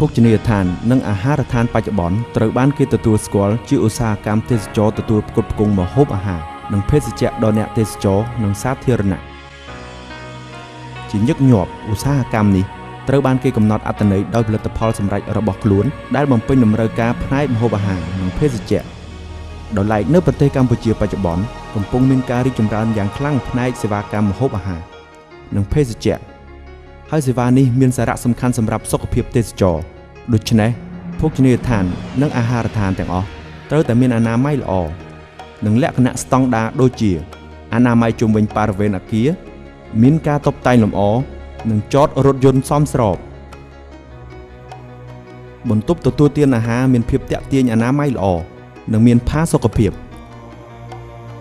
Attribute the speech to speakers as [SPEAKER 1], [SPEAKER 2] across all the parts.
[SPEAKER 1] ភោជនីយដ្ឋាននិងអាហារដ្ឋានបច្ចុប្បន្នត្រូវបានគេទទួលស្គាល់ជាឧស្សាហកម្មទេសចរណ៍ទទួលផ្គត់ផ្គង់ម្ហូបអាហារនិងភេសជ្ជៈដល់អ្នកទេសចរនិងសាធារណៈជាញឹកញាប់ឧស្សាហកម្មនេះត្រូវបានគេកំណត់អត្ថន័យដោយផលិតផលសម្រេចរបស់ខ្លួនដែលបំពេញតម្រូវការផ្នែកម្ហូបអាហារនិងភេសជ្ជៈដោយឡែកនៅប្រទេសកម្ពុជាបច្ចុប្បន្នកំពុងមានការរីកចម្រើនយ៉ាងខ្លាំងផ្នែកសេវាកម្មម្ហូបអាហារនិងភេសជ្ជៈហើយសេវានេះមានសារៈសំខាន់សម្រាប់សុខភាពទេសចរដូច្នេះភោជនីយដ្ឋាននិងអាហារដ្ឋានទាំងអស់ត្រូវតែមានអនាម័យល្អនិងលក្ខណៈស្តង់ដារដូចជាអនាម័យជុំវិញបរិវេណអគារមានការតុបតែងលម្អនិងចតរថយន្តសមស្របបន្ទប់ទទួលទានអាហារមានភាពទាក់ទាញអនាម័យល្អនិងមានផាសុកភាព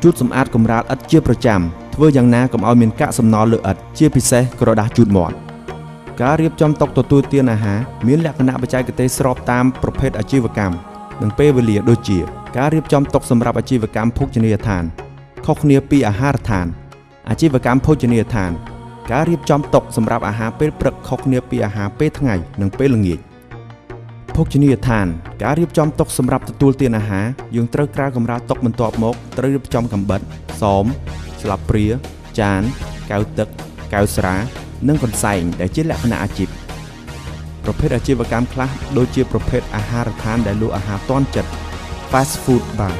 [SPEAKER 1] ជូតសម្អាតកម្រាលឥដ្ឋជាប្រចាំធ្វើយ៉ាងណាកុំឲ្យមានកាកសំណល់លើឥដ្ឋជាពិសេសក្រដាសជូតមាត់ការរៀបចំតុទទួលទានអាហារមានលក្ខណៈបច្ចេកទេសស្របតាមប្រភេទអាជីវកម្មនិងពេលវេលាដូចជាការរៀបចំតុសម្រាប់អាជីវកម្មភោជនីយដ្ឋានខុសគ្នាពីអាហារដ្ឋានអាជីវកម្មភោជនីយដ្ឋានការរៀបចំតុសម្រាប់អាហារពេលព្រឹកខុសគ្នាពីអាហារពេលថ្ងៃនិងពេលល្ងាចភោជនីយដ្ឋានការរៀបចំតុសម្រាប់ទទួលទានអាហារយើងត្រូវក្រាលកម្រាលតុបន្ទាប់មកត្រូវរៀបចំកាំបិតសមស្លាបព្រាចានកែវទឹកកែវស្រានិងកន្សែងដែលជាលក្ខណៈអាជីពប្រភេទអាជីវកម្មខ្លះដូចជាប្រភេទអាហារដ្ឋានដែលលក់អាហារទាន់ចិត្ត Fast Food Bar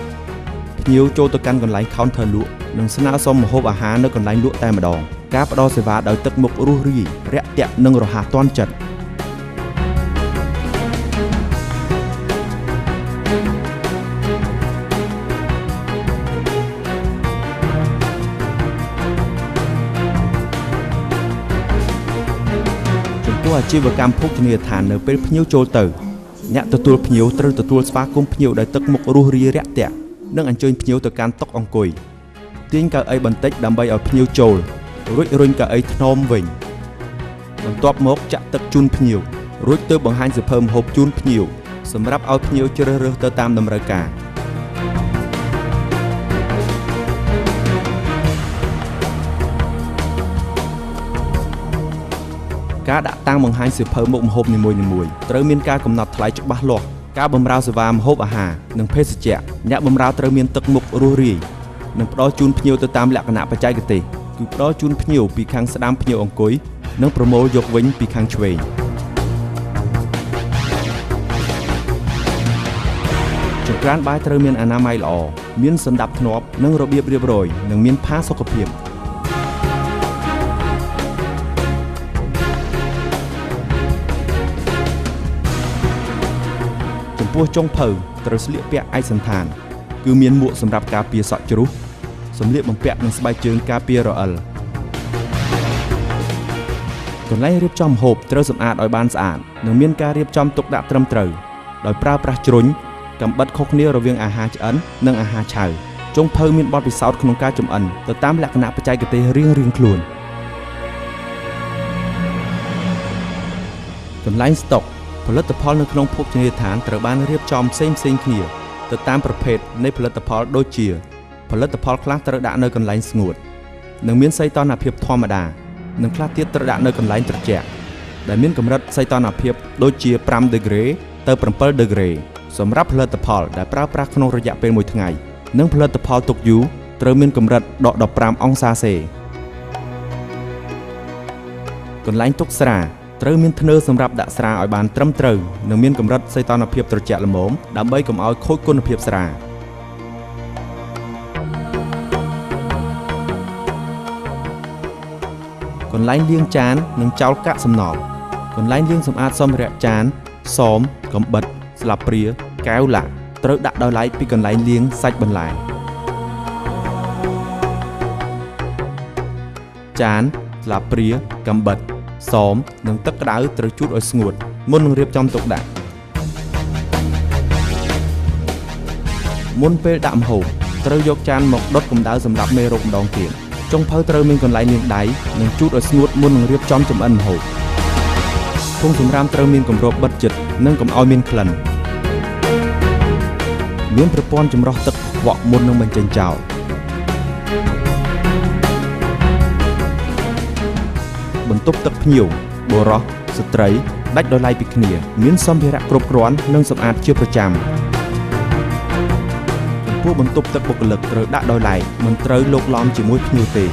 [SPEAKER 1] ភ្ញៀវចូលទៅកាន់កន្លែង counter លក់និងស្នើសុំម្ហូបអាហារនៅកន្លែងលក់តែម្ដងការផ្ដល់សេវាដោយទឹកមុខរួសរាយរាក់ទាក់និងរហ័សទាន់ចិត្តចំពោះអាជីវកម្មភោជនីយដ្ឋាននៅពេលភ្ញៀវចូលទៅអ្នកទទួលភ្ញៀវត្រូវទទួលស្វាគមន៍ភ្ញៀវដោយទឹកមុខរួសរាយរាក់ទាក់និងអញ្ជើញភ្ញៀវទៅកាន់តុអង្គុយទាញកៅអីបន្តិចដើម្បីឲ្យភ្ញៀវចូលរួចរុញកៅអីថ្នមវិញបន្ទាប់មកចាក់ទឹកជូនភ្ញៀវរួចទើបបង្ហាញសៀវភៅម្ហូបជូនភ្ញៀវសម្រាប់ឲ្យភ្ញៀវជ្រើសរើសទៅតាមតម្រូវការការដាក់តាំងបង្ហាញសៀវភៅមុខម្ហូបនីមួយៗត្រូវមានការកំណត់ថ្លៃច្បាស់លាស់ការបម្រើសេវាម្ហូបអាហារនិងភេសជ្ជៈអ្នកបម្រើត្រូវមានទឹកមុខរួសរាយនិងផ្ដល់ជូនភ្ញៀវទៅតាមលក្ខណៈបច្ចេកទេសគឺផ្ដល់ជូនភ្ញៀវពីខាងស្ដាំភ្ញៀវអង្គុយនិងប្រមូលយកវិញពីខាងឆ្វេងចង្ក្រានបាយត្រូវមានអនាម័យល្អមានសណ្ដាប់ធ្នាប់និងរបៀបរៀបរយនិងមានផាសុកភាពចំពោះចុងភៅត្រូវស្លៀកពាក់ឯកសណ្ឋានគឺមានមួកសម្រាប់ការពារសក់ជ្រុះសម្លៀកបំពាក់និងស្បែកជើងការពាររអិលកន្លែងរៀបចំម្ហូបត្រូវសម្អាតឲ្យបានស្អាតនិងមានការរៀបចំទុកដាក់ត្រឹមត្រូវដោយប្រើប្រាស់ជ្រុញកាំបិតខុសគ្នារវាងអាហារឆ្អិននិងអាហារឆៅចុងភៅមានបទពិសោធន៍ក្នុងការចម្អិនទៅតាមលក្ខណៈបច្ចេកទេសរៀងៗខ្លួនកន្លែងស្តុកផលិតផលនៅក្នុងភោជនីយដ្ឋានត្រូវបានរៀបចំផ្សេងៗគ្នាទៅតាមប្រភេទនៃផលិតផលដូចជាផលិតផលខ្លះត្រូវដាក់នៅកន្លែងស្ងួតនិងមានសីតុណ្ហភាពធម្មតានិងខ្លះទៀតត្រូវដាក់នៅកន្លែងត្រជាក់ដែលមានកម្រិតសីតុណ្ហភាពដូចជា5ដឺក្រេទៅ7ដឺក្រេសម្រាប់ផលិតផលដែលប្រើប្រាស់ក្នុងរយៈពេលមួយថ្ងៃនិងផលិតផលទុកយូរត្រូវមានកម្រិតដក15អង្សាសេកន្លែងទុកស្រាត្រូវមានធ្នើសម្រាប់ដាក់ស្រាឲ្យបានត្រឹមត្រូវនិងមានកម្រិតសីតុណ្ហភាពត្រជាក់ល្មមដើម្បីកុំឲ្យខូចគុណភាពស្រាកន្លែងលាងចាននិងចោលកាកសំណល់កន្លែងលាងសម្អាតសម្ភារៈចានសមកាំបិតស្លាបព្រាកែវឡាក់ត្រូវដាក់ដោយឡែកពីកន្លែងលាងសាច់បន្លែចានស្លាបព្រាកាំបិតសមនិងទឹកក្តៅត្រូវជូតឲ្យស្ងួតមុននឹងរៀបចំទុកដាក់មុនពេលដាក់ម្ហូបត្រូវយកចានមកដុតកម្ដៅសម្រាប់មេរោគម្ដងទៀតចុងភៅត្រូវមានកន្លែងលាងដៃនិងជូតឲ្យស្ងួតមុននឹងរៀបចំចម្អិនម្ហូបធុងសម្រាមត្រូវមានគម្របបិទជិតនិងកុំឲ្យមានក្លិនមានប្រព័ន្ធចម្រោះទឹកកខ្វក់មុននឹងបញ្ចេញចោលបន្ទប់ទឹកភ្ញៀវបុរសស្ត្រី ដាច់ដោយឡែកពីគ្នាមានសម្ភារៈគ្រប់គ្រាន់និងសម្អាតជាប្រចាំចំពោះបន្ទប់ទឹកបុគ្គលិកត្រូវដាក់ដោយឡែកមិនត្រូវលោកឡំជាមួយភ្ញៀវទេ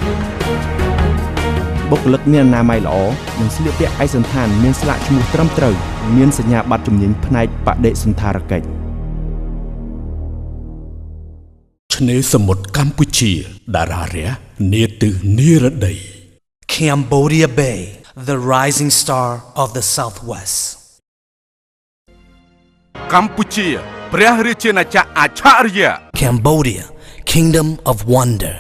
[SPEAKER 1] បុគ្គលិកមានអនាម័យល្អនិងស្លៀកពាក់ឯកសណ្ឋានមានស្លាកឈ្មោះត្រឹមត្រូវមានសញ្ញាបត្រជំនាញផ្នែកបដិសណ្ឋារកិច្ច
[SPEAKER 2] ឆ្នេរសមុទ្រកម្ពុជា តារារះនាទិសនារតី
[SPEAKER 3] Cambodia Bay, the rising star of the Southwest.
[SPEAKER 4] កម្ពុជា ព្រះរាជាណាចក្រអច្ឆរិយៈ
[SPEAKER 3] Cambodia, kingdom of wonder.